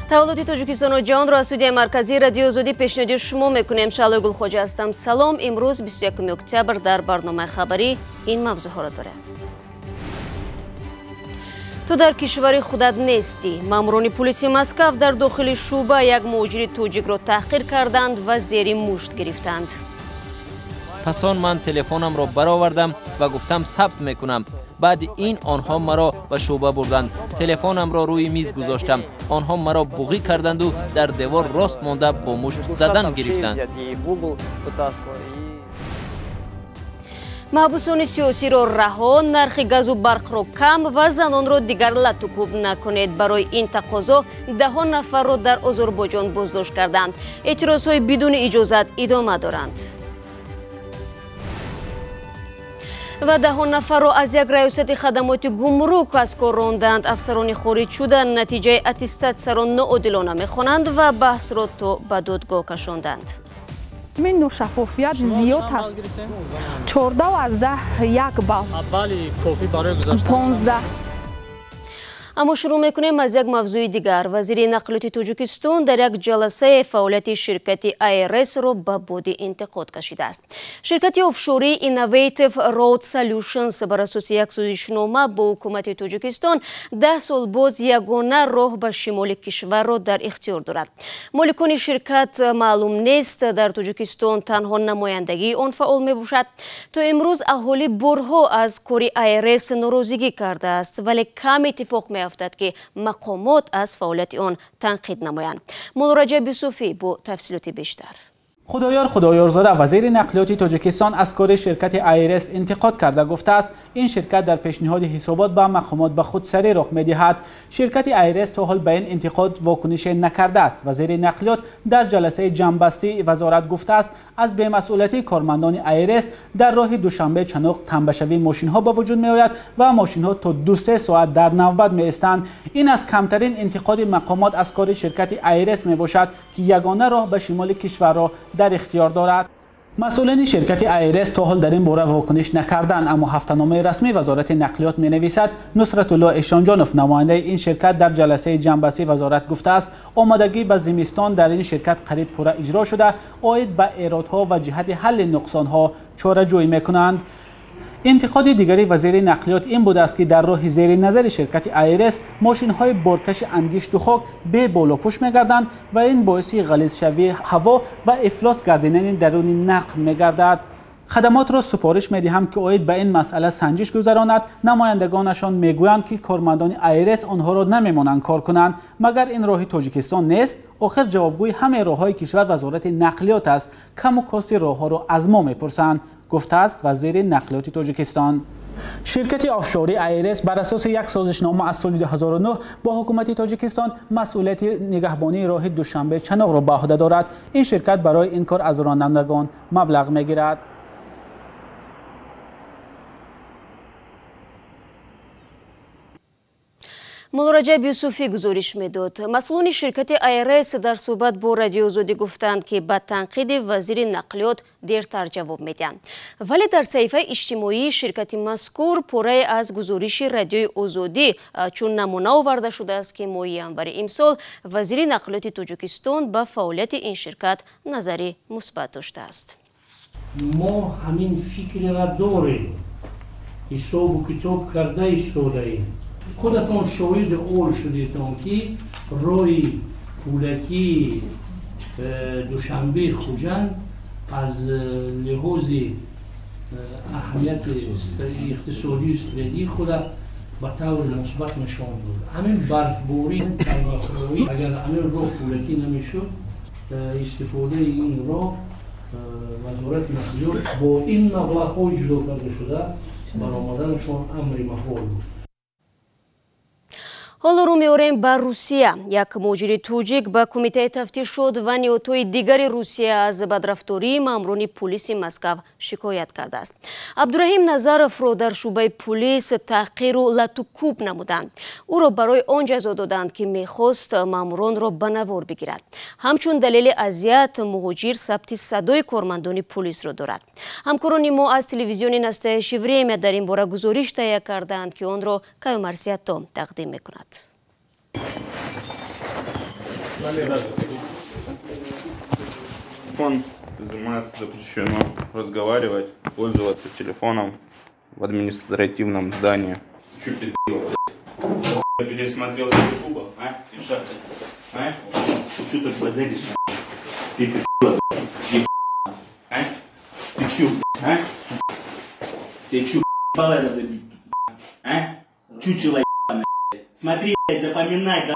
Таваллуди Тоҷикистону ҷаҳонро аз студияи марказии Радиои Озодӣ пешниҳоди шумо мекунем. Шаълои Гулхоҷа ҳастам. Салом. Имрӯз 21 октябр дар барномаи хабарӣ ин мавзӯъҳоро дорем. Ту дар кишвари худат нестӣ. Маъмурони пулиси Москав дар дохили шӯъба як муҳоҷири тоҷикро таҳқир карданд ва зери мушт гирифтанд. Пас он ман телефонамро баровардам ва гуфтам сабт мекунам. Баъди ин онҳо маро ба шӯъба бурданд. Телефонамро рӯи миз гузоштам. Онҳо маро буғӣ карданду дар девор рост монда бо мушт задан гирифтанд. Маҳбусони сиёсиро раҳо, нархи газу барқро кам ва занонро дигар латукӯб накунед. Барои ин тақозо даҳон нафарро дар Озарбойҷон боздошт карданд. Эътирозҳои бидуни иҷозат идома доранд. Ва даҳон нафарро аз як раёсати хадамоти гумрук аз кор ронданд. Афсарони хориҷ шуда натиҷаи аттестатсияро ноодилона мехонанд ва баҳсро то ба додгоҳ кашонданд. Ин ношаффофият зиёд ҳаст. 14.1 балл. 15. Аммо шурӯъ мекунем аз як мавзӯи дигар. Вазири нақлиёти Тоҷикистон дар як ҷаласаи фаъолияти ширкати АРС-ро ба боди интиқод кашидааст. Ширкати офшории Innovative Road Solutions бар асоси як созишнома бо ҳукумати Тоҷикистон 10 сол боз ягона роҳ ба шимоли кишварро дар ихтиёр дорад. Моликони ширкат маълум нест. Дар Тоҷикистон танҳо намояндагии он фаъол мебошад. То имрӯз аҳолӣ борҳо аз кори АРС норозигӣ кардааст, вале кам иттифоқ меафтад ки мақомот аз фаъолияти он танқид намоянд. Муллораҷаб Юсуфӣ бо тафсилоти бештар. Худоёр Худоёрзода вазири нақлиёти Тоҷикистон аз кори ширкати АРС интиқод карда гуфтааст, ин ширкат дар пешниҳоди ҳисобот ба мақомот ба худсарӣ роҳ медиҳад. Ширкати АРС то ҳол ба ин интиқод вокунише накардааст. Вазири нақлиёт дар ҷаласаи ҷамъбастии вазорат гуфтааст, аз бемасъулияти кормандони АРС дар роҳи Душанбе Чаноқ тамбашавии мошинҳо ба вуҷуд меояд ва мошинҳо то 2-3 соат дар навбат меистанд. Ин аз камтарин интиқоди мақомот аз кори ширкати АРС мебошад, ки ягона роҳ ба шимоли кишварро дар ихтиёр дорад. Масъулини ширкати АРС то ҳол дар ин бора вокуниш накарданд, аммо ҳафтаномаи расмии вазорати нақлиёт менависад, Нусратулло Эшонҷонов намояндаи ин ширкат дар ҷаласаи ҷамъбастии вазорат гуфтааст, омодагӣ ба зимистон дар ин ширкат қариб пурра иҷро шуда, оид ба эродҳо ва ҷиҳати ҳалли нуқсонҳо чораҷӯӣ мекунанд. Интиқоди дигари вазири нақлиёт ин будааст, ки дар роҳи зери назари ширкати АРС мошинҳои боркаши ангишту хок беболопӯш мегарданд ва ин боиси ғализшавии ҳаво ва ифлос гардидани даруни нақл мегардад. Хадамотро супориш медиҳам, ки оид ба ин масъала санҷиш гузаронад. Намояндагонашон мегӯянд, ки кормандони АРС онҳоро намемонанд кор кунанд. Магар ин роҳи Тоҷикистон нест? Охир ҷавобгӯи ҳамаи роҳҳои кишвар вазорати нақлиёт аст. Каму кости роҳҳоро аз мо мепурсанд, гуфтааст вазири нақлиёти Тоҷикистон. Ширкати офшории АРС бар асоси як созишнома аз соли 2009 бо ҳукумати Тоҷикистон масъулияти нигаҳбонии роҳи Душанбе Чаноқро ба уҳда дорад. Ин ширкат барои ин кор аз ронандагон маблағ мегирад. Муллораҷаб Юсуфӣ гузориш медод. Масъулони ширкати АРС дар суҳбат бо Радиои Озодӣ гуфтанд, ки ба танқиди вазири нақлиёт дертар ҷавоб медиҳанд. Вале дар саҳифаи иҷтимоии ширкати мазкур порае аз гузориши Радиои Озодӣ чун намуна оварда шудааст, ки моҳи январи имсол вазири нақлиёти Тоҷикистон ба фаъолияти ин ширкат назари мусбат доштааст. Мо ҳамин фикрера дорем, ҳисобу китоб карда истодаем. Худатон шоҳиди он шудетон, ки роҳи пулакии Душанбе Хуҷанд аз лиҳози аҳамияти иқтисодию стратегии худа ба таври мусбат нишон дод. Ҳамин барфборӣ, талмахӯрӣ, агар ҳамин роҳ пулакӣ намешуд, истифодаи ин роҳ вазорати нақлиёт бо ин маблағҳои ҷудо карда шуда баромаданашон амри маҳол буд. Ҳоло рӯ меорем ба Русия. Як муҳоҷири тоҷик ба кумитаи тафтишот ва ниҳодҳои дигари Русия аз бадрафтории маъмурони пулиси Москав шикоят кардааст. Абдураҳим Назаровро дар шӯъбаи пулис таҳқиру латукӯб намуданд. Ӯро барои он ҷазо доданд, ки мехост маъмуронро ба навор бигирад. Ҳамчун далели азият муҳоҷир сабти садои кормандони пулисро дорад. Ҳамкорони мо аз телевизиони Настоящее время дар ин бора гузориш таҳия карданд, ки онро Каюмарсиятом тақдим мекунад. Телефон изымается, запрещено разговаривать, пользоваться телефоном в административном здании. Чё пиздила, блядь? Пересмотрел Ютуба, а? Ишак, а? Ты чё так базаришь, на? Ты пиздила, блядь, а? Ты чё, блядь, а? Сука. Тебе чё, блядь, разобить, а? Чучело, ебаное, блядь. Смотри, блядь, запоминай, блядь,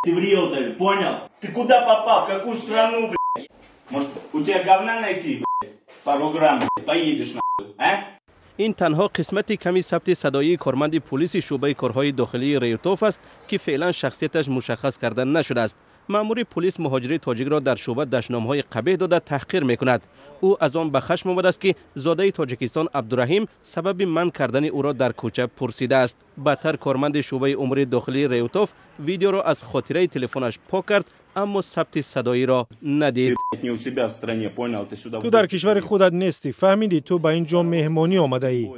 ты в Реутове, понял? Ты куда попал, в какую страну, блядь? Может, у тебя говна найти, блядь, пару грамм, блядь, поедешь, нахуй, а? Ин танҳо қисмати ками сабти садоии корманди пулиси шӯъбаи корҳои дохилии Реутов аст, ки феълан шахсияташ мушаххас карда нашудааст. Маъмури пулис муҳоҷири тоҷикро дар шӯъба дашномҳои қабеҳ дода таҳқир мекунад. Ӯ аз он ба хашм омадааст, ки зодаи Тоҷикистон Абдураҳим сабаби манъ кардани ӯро дар кӯча пурсидааст. Баъдтар корманди шӯъбаи умури дохилии Реутов видеоро аз хотираи телефонаш пок кард, аммо сабти садоиро надид. Ту дар кишвари худат нестӣ, фаҳмидӣ? Ту ба ин ҷо меҳмонӣ омадаӣ.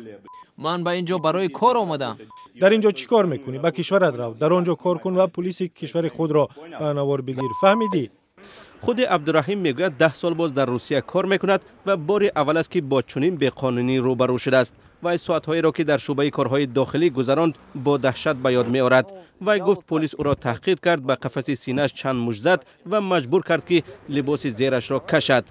Ман ба ин ҷо барои кор омадам. Дар ин ҷо чӣ кор мекунӣ? Ба кишварат рав, дар он ҷо кор кун ва пулиси кишвари худро ба навор бигир, фаҳмидӣ? Худи Абдураҳим мегӯяд, 10 сол боз дар Русия кор мекунад ва бори аввал аст, ки бо чунин беқонунӣ рӯбарӯ шудааст. Вай соатҳоеро, ки дар шӯъбаи корҳои дохилӣ гузаронд, бо даҳшат ба ёд меорад. Вай гуфт, полис ӯро таҳқир кард, ба қафаси синааш чанд мушт зад ва маҷбур кард, ки либоси зерашро кашад.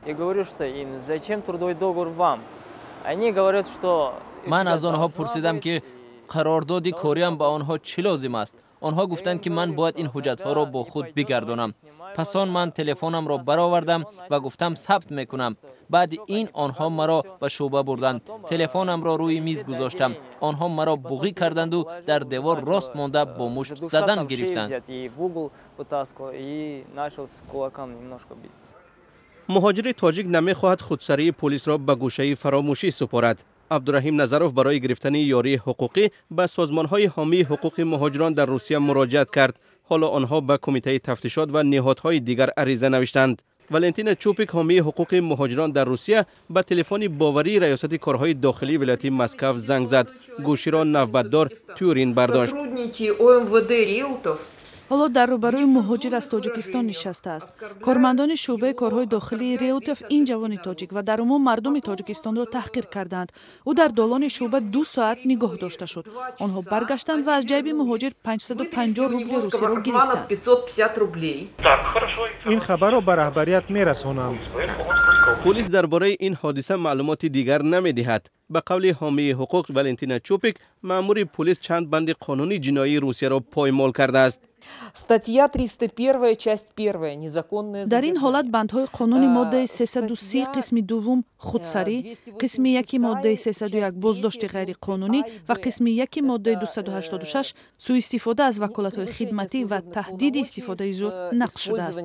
Ман аз онҳо пурсидам, ки қарордоди кориам ба онҳо чӣ лозим аст. Онҳо гуфтанд, ки ман бояд ин ҳуҷҷатҳоро бо худ бигардонам. Пас он ман телефонамро баровардам ва гуфтам сабт мекунам. Баъди ин онҳо маро ба шӯъба бурданд. Телефонамро рӯи миз гузоштам. Онҳо маро буғӣ карданду дар девор рост монда бо мушт задан гирифтанд. Муҳоҷири тоҷик намехоҳад худсарии пулисро ба гӯшаи фаромӯшӣ супорад. Абдураҳим Назаров барои гирифтани ёрии ҳуқуқӣ ба созмонҳои ҳомии ҳуқуқи муҳоҷирон дар Русия муроҷиат кард. Ҳоло онҳо ба кумитаи тафтишот ва ниҳодҳои дигар ариза навиштанд. Валентина Чупик, ҳомии ҳуқуқи муҳоҷирон дар Русия, ба телефони боварии раёсати корҳои дохилии вилояти Москав занг зад. Гӯширо навбатдор Тюрин бардошт. Ҳоло дар рӯбарӯи муҳоҷир аз Тоҷикистон нишастааст. Кормандони шӯъбаи корҳои дохилии Реутов ин ҷавони тоҷик ва дар умум мардуми Тоҷикистонро таҳқир карданд. Ӯ дар долони шӯъба 2 соат нигоҳ дошта шуд. Онҳо баргаштанд ва аз ҷайби муҳоҷир 550 рубли русиро гирифтанд. Ин хабарро ба раҳбарият мерасонам. Пулис дар бораи ин ҳодиса маълумоти дигар намедиҳад. Ба қавли ҳомии ҳуқуқ Валентина Чупик, маъмури пулис чанд банди қонуни ҷиноии Русияро поймол кардааст. Статья 301, часть 1, незаконное Дар ин ҳолат бандҳои қонуни моддаи 330 қисми 2 худсарӣ, қисми 1 моддаи 301 боздошти ғайриқонунӣ ва қисми 1 моддаи 286 суистифода аз ваколатҳои хидматӣ ва таҳдиди истифодаи зӯр нақз шудааст.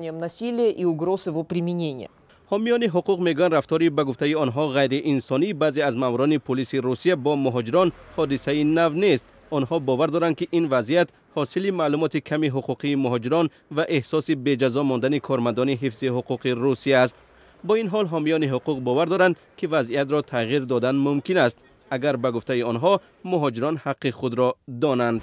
Ҳомиёни ҳуқуқ мегӯянд, рафтори ба гуфтаи онҳо ғайриинсонии баъзе аз маъмурони пулиси Русия бо муҳоҷирон ҳодисаи нав нест. Онҳо бовар доранд, ки ин вазъият ҳосили маълумоти ками ҳуқуқии муҳоҷирон ва эҳсоси беҷазо мондани кормандони ҳифзи ҳуқуқи Русия аст. Бо ин ҳол ҳомиёни ҳуқуқ бовар доранд, ки вазъиятро тағйир додан мумкин аст, агар ба гуфтаи онҳо муҳоҷирон ҳаққи худро донанд.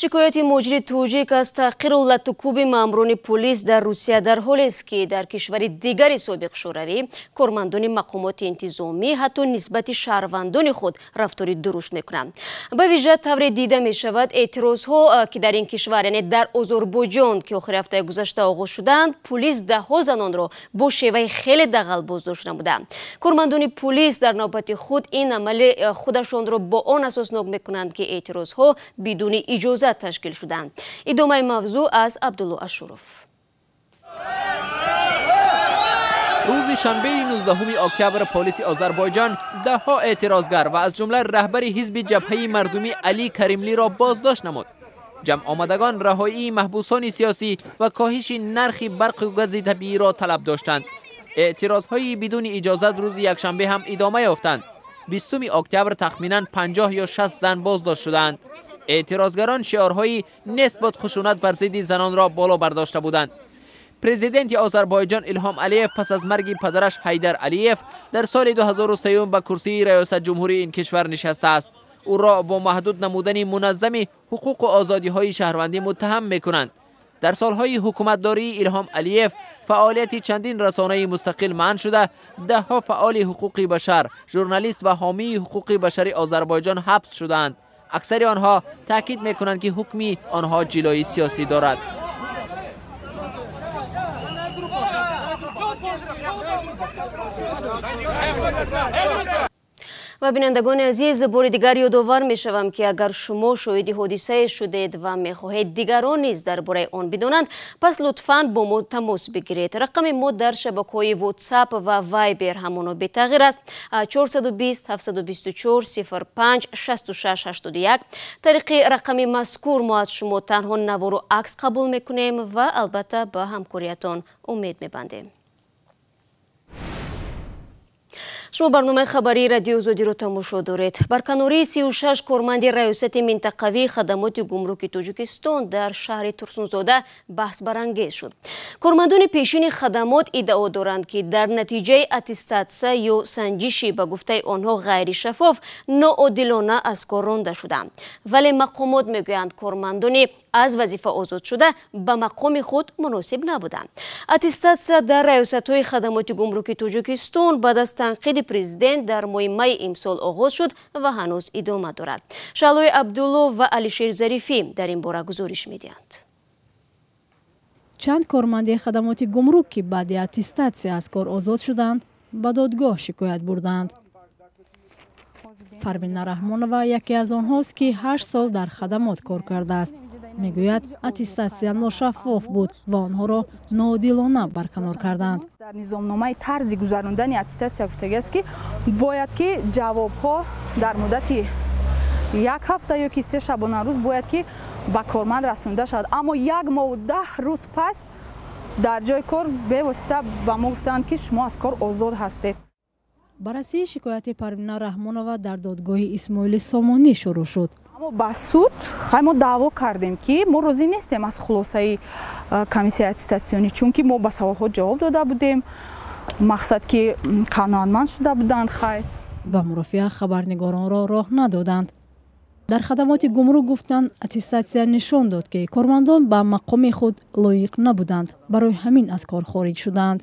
Шикояти муҳоҷири тоҷик аз таҳқиру латукӯби маъмурони пулис дар Русия дар ҳолест, ки дар кишвари дигари собиқ Шӯравӣ кормандони мақомоти интизомӣ ҳатто нисбати шаҳрвандони худ рафтори дурушт мекунанд. Ба вижа тавре дида мешавад, эътирозҳо, ки дар ин кишвар, яъне дар Озарбойҷон, ки охири ҳафтаи гузашта оғоз шуданд, пулис даҳҳо занонро бо шеваи хеле дағал боздошт намуданд. Кормандони пулис дар навбати худ ин амали худашонро бо он асоснок мекунанд, ки эътирозҳо бидуни иҷоза ташкил шуданд. Идомаи мавзӯъ аз Абдулло Ашуров. Рӯзи шанбеи 19 октябр полиси Озарбойҷон даҳҳо эътирозгар ва аз ҷумла раҳбари ҳизби ҷабҳаи мардумӣ Али Каримлиро боздошт намуд. Ҷамъомадагон раҳоии маҳбусони сиёсӣ ва коҳиши нархи барқу гази табииро талаб доштанд. Эътирозҳои бидуни иҷозат рӯзи якшанбе ҳам идома ёфтанд. 20 октябр тахминан 50 ё 60 зан боздошт шуданд. Эътирозгарон шиорҳои нест бод хушунат бар зидди занонро боло бардошта буданд. Президенти Озарбойҷон Илҳом Алиев пас аз марги падараш Ҳайдар Алиев дар соли 2003 ба курсии раёсат ҷумҳурии ин кишвар нишастааст. Ӯро бо маҳдуд намудани муназзами ҳуқуқу озодиҳои шаҳрвандӣ муттаҳам мекунанд. Дар солҳои ҳукуматдории Илҳом Алиев фаъолияти чандин расонаи мустақил манъ шуда, даҳҳо фаъоли ҳуқуқи башар, журналист ва ҳомии ҳуқуқи башари Озарбойҷон ҳабс шудаанд. Аксари онҳо таъкид мекунанд, ки ҳукми онҳо ҷилои сиёсӣ дорад. Ва бинандагони азиз, бори дигар ёдовар мешавам, ки агар шумо шоҳиди ҳодисае шудед ва мехоҳед дигарон низ дар бораи он бидонанд, пас лутфан бо мо тамос бигиред. Рақами мо дар шабакаҳои WhatsApp ва Viber ҳамоно бетағйир аст: 420 724 05 66 81. Тариқи рақами мазкур мо аз шумо танҳо навору акс қабул мекунем ва албатта ба ҳамкориятон умед мебандем. Шумо барномаи хабарии Радиои Озодиро тамошо доред. Барканории 36 корманди раёсати минтақавии хадамоти гумруки Тоҷикистон дар шаҳри Турсунзода баҳсбарангез шуд. Кормандони пешини хадамот иддао доранд, ки дар натиҷаи аттестатсия ё санҷиши ба гуфтаи онҳо ғайришаффоф ноодилона аз кор ронда шуданд. Вале мақомот мегӯянд, кормандони аз вазифа озод шуда ба мақоми худ муносиб набуданд. Аттестатсия дар раёсатҳои хадамоти гумруки Тоҷикистон баъд аз танқиди президент дар моҳи майи имсол оғоз шуд ва ҳанӯз идома дорад. Шаҳлои Абдулло ва Алишер Зарифӣ дар ин бора гузориш медиҳанд. Чанд корманди хадамоти гумрук, ки баъди аттестатсия аз кор озод шуданд, ба додгоҳ шикоят бурданд. Парвина Раҳмонова яке аз онҳост, ки 8 сол дар хадамот кор кардааст. Мегӯяд, аттестатсия ношаффоф буд ва онҳоро ноодилона барканор карданд. Дар низомномаи тарзи гузарондани аттестатсия гуфтагиаст, ки бояд ки ҷавобҳо дар муддати як ҳафта ё ки 3 шабонарӯз бояд ки ба корманд расонида шавад. Аммо 1 моҳу 10 рӯз пас дар ҷои кор бевосита ба мо гуфтанд, ки шумо аз кор озод ҳастед. Баррасии шикояти Парвина Раҳмонова дар додгоҳи Исмоили Сомонӣ шурӯъ шуд. Аммо ба суд хай мо даъво кардем, ки мо розӣ нестем аз хулосаи комиссияи аттестатсионӣ, чунки мо ба саволҳо ҷавоб дода будем, мақсад ки қаноатманд шуда буданд. Хай ба мурофиа хабарнигоронро роҳ надоданд. Дар хадамоти гумрук гуфтанд, аттестатсия нишон дод, ки кормандон ба мақоми худ лоиқ набуданд, барои ҳамин аз кор хориҷ шуданд.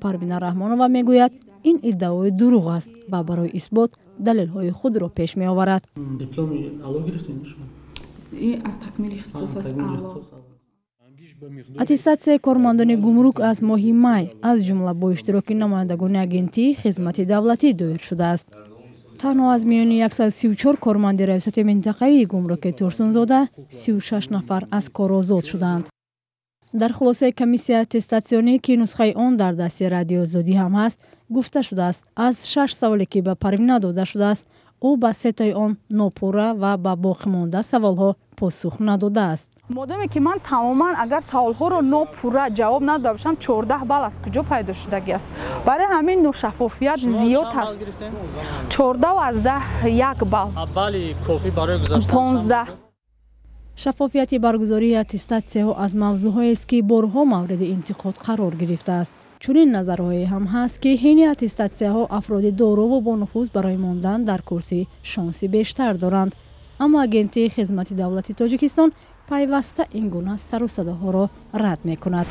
Парвина Раҳмонова мегӯяд, ин иддаои дурӯғ аст ва барои исбот далелҳои худро пеш меоварад. Аттестатсияи кормандони гумрук аз моҳи май, аз ҷумла бо иштироки намояндагони агентии хизмати давлатӣ доир шудааст. Танҳо аз миёни 134 корманди раёсати минтақавии гумруки Турсунзода 36 нафар аз кор озод шуданд. Дар хулосаи комиссияи аттестатсионӣ, ки нусхаи он дар дасти Радиои Озодӣ ҳам ҳаст, гуфта шудааст, аз 6 саволе, ки ба Парвина дода шудааст, ӯ ба 3 он нопурра ва ба боқимонда саволҳо посух надодааст. Модоме ки ман тамоман агар саволҳоро нопурра ҷавоб надода бошам, 14 балл аз куҷо пайдо шудагӣ аст? Барои ҳамин ношаффофият зиёд аст. 14.1 балл. Балли кофӣ барои гузаштан 15. Шаффофияти баргузории аттестатсияҳо аз мавзӯъҳоест, ки борҳо мавриди интиқод қарор гирифтааст. Чунин назарҳое ҳам ҳаст, ки ҳини аттестатсияҳо афроди дорову бонуфуз барои мондан дар курсӣ шонси бештар доранд. Аммо агентии хизмати давлати Тоҷикистон пайваста ин гуна сару садоҳоро рад мекунад.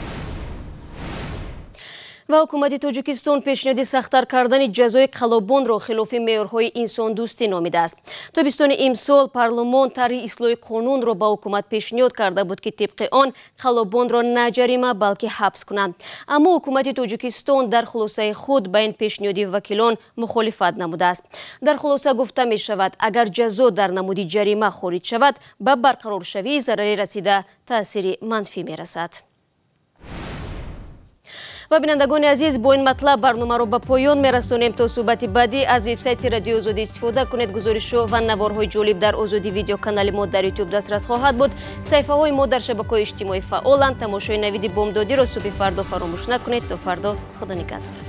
Ва ҳукумати Тоҷикистон пешниҳоди сахттар кардани ҷазои қаллобонро хилофи меъёрҳои инсондӯстӣ номидааст. Тобистони имсол парлумон тарҳи ислоҳи қонунро ба ҳукумат пешниҳод карда буд, ки тибқи он қаллобонро на ҷарима, балки ҳабс кунанд. Аммо ҳукумати Тоҷикистон дар хулосаи худ ба ин пешниҳоди вакилон мухолифат намудааст. Дар хулоса гуфта мешавад, агар ҷазо дар намуди ҷарима хориҷ шавад, ба барқароршавии зарари расида таъсири манфӣ мерасад. Ва бинандагони азиз, бо ин матлаб барномаро ба поён мерасонем. То суҳбати баъдӣ аз вебсайти Радиои Озодӣ истифода кунед. Гузоришҳо ва наворҳои ҷолиб дар Озодӣ видеоканали мо дар Ютуб дастрас хоҳад буд. Саҳифаҳои мо дар шабакаҳои иҷтимоӣ фаъоланд. Тамошои навиди бомдодиро субҳи фардо фаромӯш накунед. То фардо, Худо нигаҳдор.